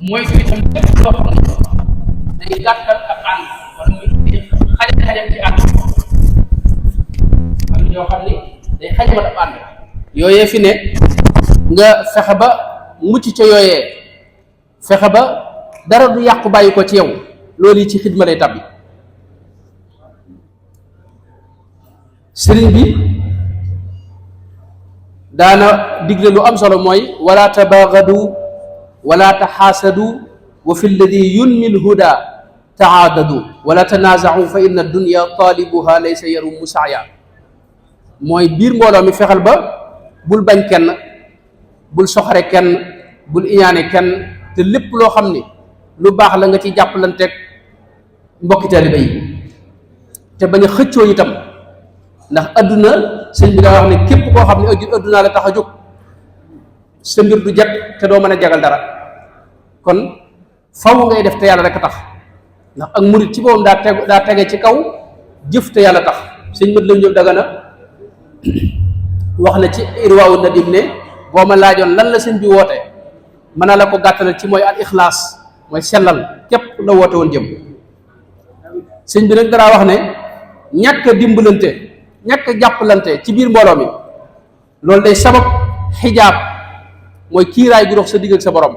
mooy fi itam lépp loo xam ne day gàttal ak ànd wala muy xajam ci ànd am ñoo xam ni day xajamal ak ànd yooyee fi ne nga fexe ba mucc ca yooyee fexe ba dara du yàqu bàyyi ko ci yow loolu yi ci xidma lay tabbi sëriñ bi daana digle lu am solo mooy wala tabaagadu wala taxaasadu wa fi lladi yunmi lhuda taadadu wala tanaazau fa inna dunya taalibuha laysa yarumu saaya mooy biir mbooloo mi fexeel ba bul bañ kenn bul soxare kenn bul iñaane kenn te lépp loo xam ni lu baax la nga ci jàppalanteeg mbokki taalibe yi te bañ a xëccoo itam ndax adduna sëñ bi daa wax ne képp koo xam ne addunaa la tax a jóg sa mbir du jag te doo mën a jagal dara kon faw ngay def te yàlla rek a tax ndax ak murit ci boppam daa tege ci kaw jëf te yàlla tax sëñ mat lañ jóg Dagana wax na ci irwaawu nadim ne boo ma laajoon lan la sëñ bi woote mën na la ko gàttalal ci mooy al ixlaas mooy sellal képp la woote woon jëm sëñ bi nag dara wax ne ñàkk a dimbalante ñàkk a jàppalante ci biir mbooloo mi loolu day sabab xijaab mooy kiiraay gu dox sa digg ak sa borom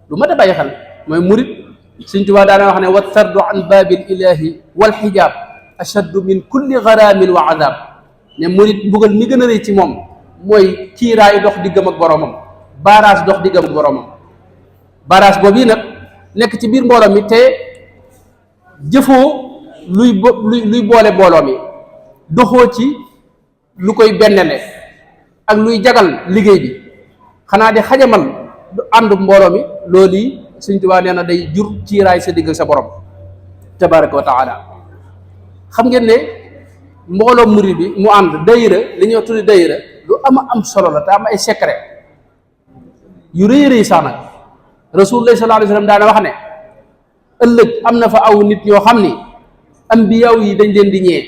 lu mat a bàyyi xel mooy murit Sëñ Tuubaa daana wax ne wa tardu an baabil ilahi wal xijaab ashaddu min kulli garaamin wa adab ne murit mbugal mi gën a rëy ci moom mooy kiiraay dox diggam ak boromam baaraas dox diggam ak boromam baaraas boobu nag nekk ci biir mbooloo mi te jëfoo luy boole mbooloo mi doxoo ci lu koy bennele ak luy jagal liggéey bi xanaa di xajamal àndu mbooloo mi loolu yi Sëñ Tuubaa nee na day jur ciiraay sa digg sa borom tabaraka wa taala xam ngeen ne mbooloo murid bi mu ànd dayira li ñuy tuddi dayira lu am solo la te am ay secret yu rëy rëy sax nag rasulullah sallallahu alayhi wa sallam daana wax ne ëllëg am na fa aw nit ñoo xam ni ambiyaaw yi dañ leen di ñee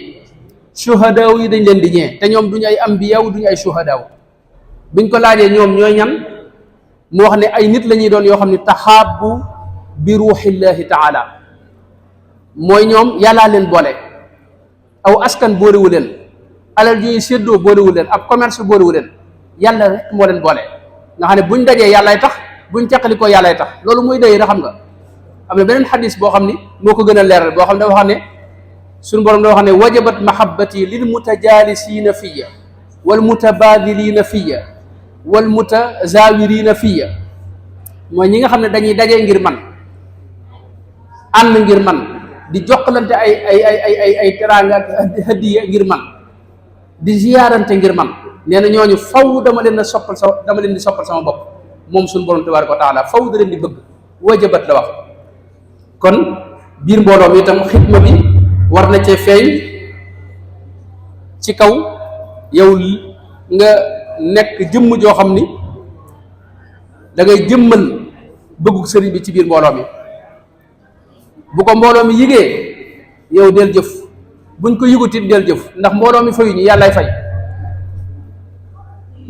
shuhadaaw yi dañ leen di ñee te ñoom duñu ay ambiyaaw duñu ay shuhadaaw biñ ko laajee ñoom ñooy ñan mu wax ne ay nit la ñuy doon yoo xam ne taxaabu bi ruuxillahi taala mooy ñoom yàllaa leen boole aw askan boolewu leen alal ji ñuy séddoo boolewu leen ab commerce boolewu leen yàlla rek moo leen boole nga xam ne buñ dajee yàllaay tax buñ teqali ko yàllaay tax loolu muy dayira xam nga am na beneen xadis boo xam ni moo ko gën a leeral boo xam ne dafa xam ne suñu borom da wax ne wajabat mahabbati lil mutajaalisiina fiya wal mutabaadiliina fiya wal mutazawirina fiya mooy ñi nga xam ne dañuy dajee ngir man ànd ngir man di jokkalante ay teraanga ak hadiya ngir man di ziyaarante ngir man nee na ñooñu faw dama leen di soppal sama bopp moom suñu borom tabaaraka wa taala faw da leen di bëgg wajabat la wax kon biir mbooloo mi itam xidma bi war na cee feeñ ci kaw yow nga nekk jëmm joo xam ni da ngay jëmmal bëggu sëriñ bi ci biir mbooloo mi bu ko mbooloo mi yëgee yow del jëf buñ ko yëgutit del jëf ndax mbooloo mi fayuñu yàllaay fay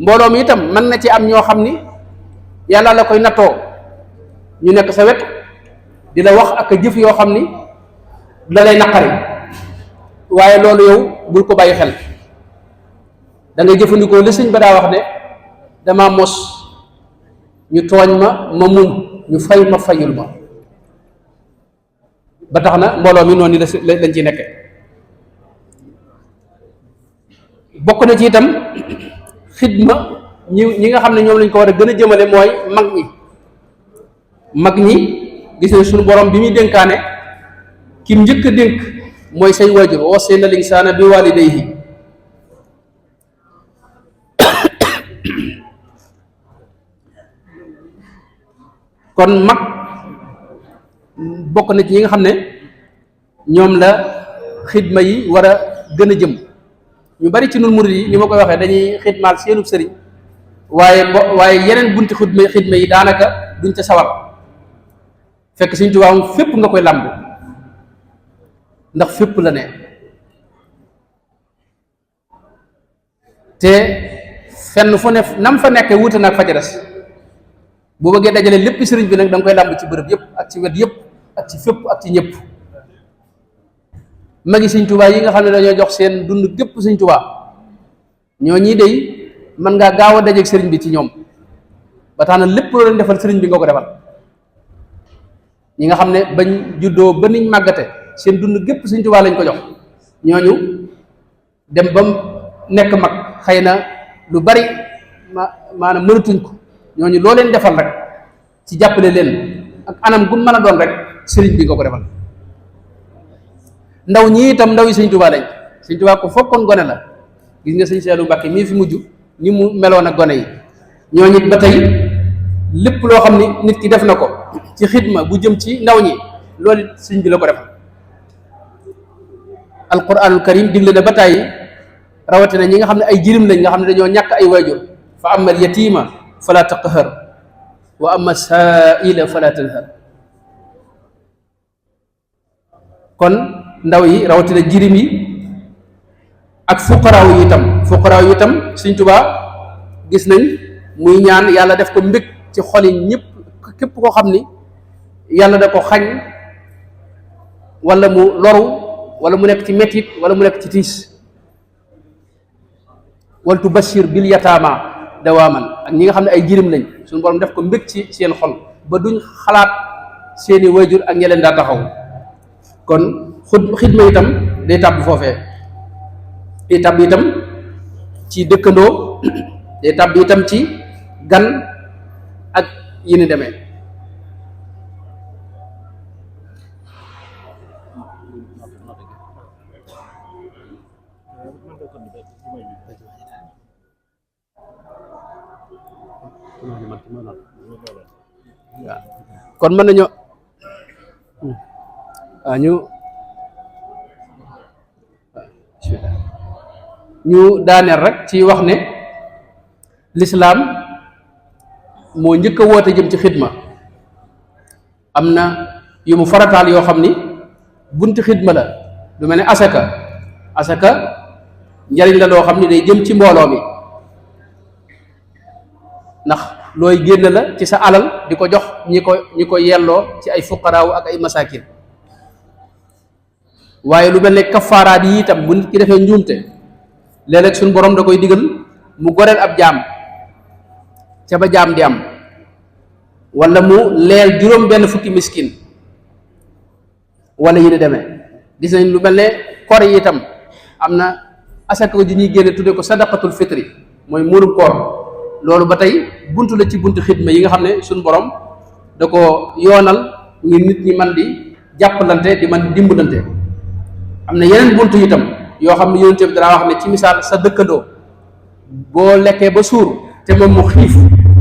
mbooloo mi itam mën na ci am ñoo xam ni yàlla la koy nattoo ñu nekk sa wet di la wax ak jëf yoo xam ni da lay naqari waaye loolu yow bul ko bàyyi xel da ngay jëfandikoo li sëñ ba daa wax ne dama mos ñu tooñ ma muñ ñu fay ma fayul ma ba tax na mbooloo mi noonu lañ ci nekke bokk na ci itam xidma ñi nga xam ne ñoom lañ ko war a gën a jëmale mooy mag ñi gis ne suñu borom bi muy dénkaane kim njëkk a dénk mooy say waajur wassayna l-insaana bi waalidayhi kon mag bokk na ci ñi nga xam ne ñoom la xidma yi war a gën a jëm ñu bari ci nun murid yi ni ma koy waxee dañuy xidmaal seenub sëriñ waaye yeneen bunti xidma yi daanaka duñ ca sawar fekk Sëriñ Tuubaa fépp nga koy làmb ndax fépp la ne te fenn fu ne nam fa nekkee wuute nag fa ca des bu bëggee dajale lépp sëriñ bi nag da nga koy làmb ci bërëb yëpp ak ci wet yëpp ak ci fépp ak ci ñëpp. magi sëñ Tuubaa yi nga xam ne dañoo jox seen dund gépp sëñ Tuubaa ñoo ñii day mën ngaa gaaw a dajeeg sëriñ bi ci ñoom ba tax na lépp loo leen defal sëriñ bi nga ko defal. ñi nga xam ne bañ juddoo ba niñ màggate seen dund gépp sëñ Tuubaa lañ ko jox ñooñu dem ba nekk mag xëy na lu bari maanaam mënatuñ ko ñooñu loo leen defal rek ci jàppale leen ak anam gu mën a doon rek sëriñ bi nga ko defal. ndaw ñi itam ndaw yi sëñ Tuubaa lañ sëñ Tuubaa ko fokkoon gone la gis nga sëñ Seelu Mbàkke mii fi mujj ni mu meloon ak gone yi ñooñu it ba tey lépp loo xam ni nit ki def na ko ci xidma bu jëm ci ndaw ñi loolu it sëñ bi la ko defal. alquranul karim digle na ba tàyyi rawatina ñi nga xam ne ay jirim lañ nga xam ne dañoo ñàkk ay waajur fa amal yatima fala taqhar wa ama saila fala tanhar. kon ndaw yi rawatina jirim yi ak fuqaraaw yi itam sëñ Tuubaa gis nañ muy ñaan yàlla def ko mbég ci xoli ñëpp képp koo xam ni yàlla da ko xañ wala mu loru wala mu nekk ci mettit wala mu nekk ci tiis. wal tubashir bil yataama dawaaman ak ñi nga xam ne ay jirim lañ suñu borom def ko mbég ci seen xol ba duñ xalaat seeni waajur ak ña leen daa taxaw. kon xidma itam day tàbb foofee day tàbb itam ci dëkkandoo day tàbb itam ci gan ak yi ni demee. waaw kon mën nañoo ñu daaneel rek ci wax ne lislaam moo njëkk a woote jëm ci xidma. am na yu mu farataal yoo xam ni bunti xidma la lu mel ne asaka njariñ la loo xam ni day jëm ci mbooloo mi ndax looy génn la ci sa alal di ko jox ñi ko yelloo ci ay fuqaraaw ak ay masakin. waaye lu mel ne kafaaraat yi itam bu nit ki defee njuumte léeg-léeg suñu borom da koy digal mu goreel ab jaam ca ba jaam di am wala mu leel juróom benn fukki miskin wala yi ni demee. gis nañ lu mel ne koor yi itam am na asaka ji ñuy génne tudde ko sadaqatul fitri mooy muurum koor. loolu ba tey buntu la ci buntu xidma yi nga xam ne suñu borom da ko yoonal ngir nit ñi man di jàppalante di man di dimbalante. am na yeneen buntu itam yoo xam ne yonent bi dara wax ne ci misaal sa dëkkandoo boo lekkee ba suur te moom mu xiif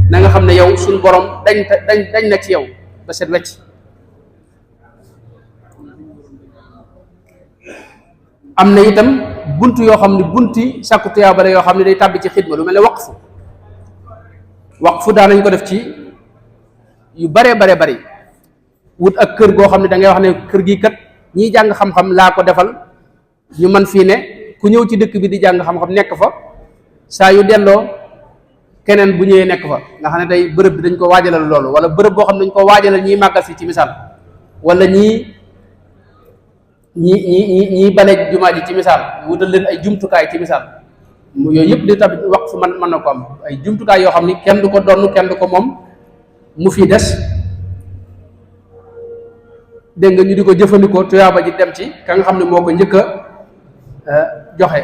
na nga xam ne yow suñu borom dañ na ci yow ba set wecc. am na itam buntu yoo xam ne bunti sàkku tuyaaba la yoo xam ne day tàbbi ci xidma lu mel ne waqfu daanañ ko def ci yu bare bari wut ak kër goo xam ne da ngay wax ne kër gi kat ñiy jàng xam-xam laa ko defal ñu man fii ne ku ñëw ci dëkk bi di jàng xam-xam nekk fa saa yu delloo keneen bu ñëwee nekk fa nga xam ne tey bërëb bi dañ ko waajalal loolu wala bërëb boo xam ne dañ ko waajalal ñiy màggal si ci misaal wala ñii bale jumaa ji ci misaal wutal leen ay jumtukaay ci misaal yooyu yëpp di tamit waqf mën na ko am ay jumtukaay yoo xam ni kenn du ko donn kenn du ko moom mu fi des dégg nga ñu di ko jëfandikoo tuyaaba ji dem ci ka nga xam ne moo ko njëkk a joxe.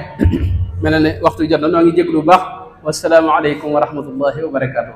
mel na ne waxtu jot na noo ngi jéglu bu baax wassalaamu aleykum wa rahmatullahi wa barakaatuh.